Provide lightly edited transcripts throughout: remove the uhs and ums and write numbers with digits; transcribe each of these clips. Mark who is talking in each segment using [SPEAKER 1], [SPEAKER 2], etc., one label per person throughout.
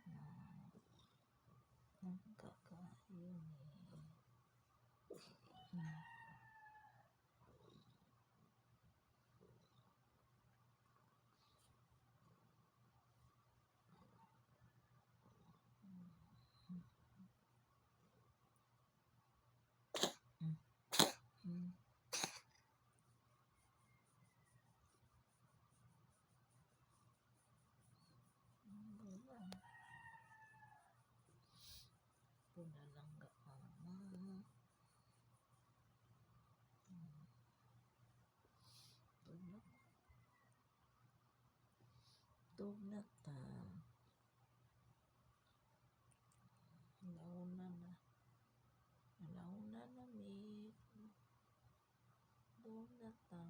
[SPEAKER 1] Mama. Langga kaayo ni. Puna langga mama. Tulog. Tug na ta. Alauna na. Alauna na mi. Tug na ta.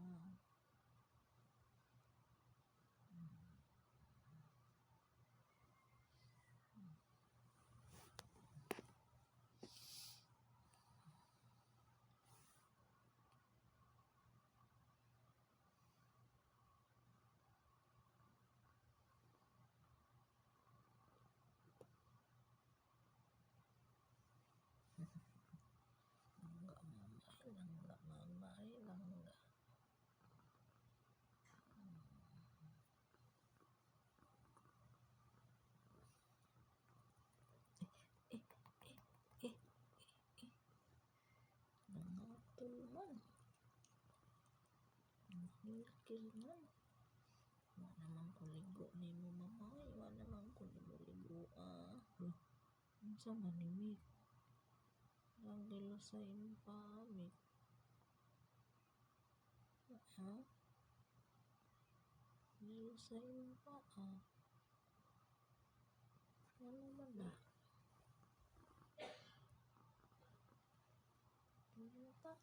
[SPEAKER 1] Langga mama, langga mama, ay langga. Eh, eh, eh, eh, eh. Nangatol man. Nangilkil man. Wa naman ko ligo nimo, mama. Ay, wa naman ko nimo ligo ah. Unsa man ni Mick? Ang sa imong paa, Mick. Ha? Gilo sa imong paa. Ano man na? Tulog ta.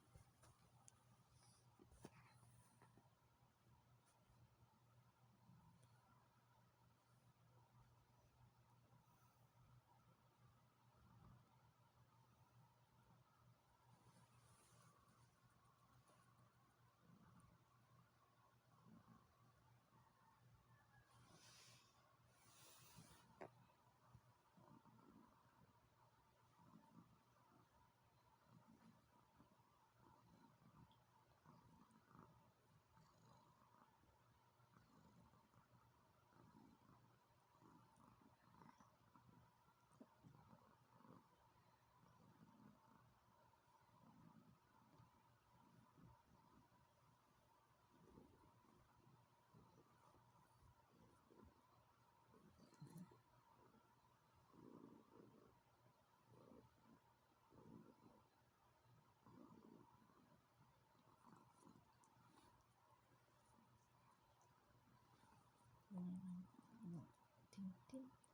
[SPEAKER 1] Ting ting.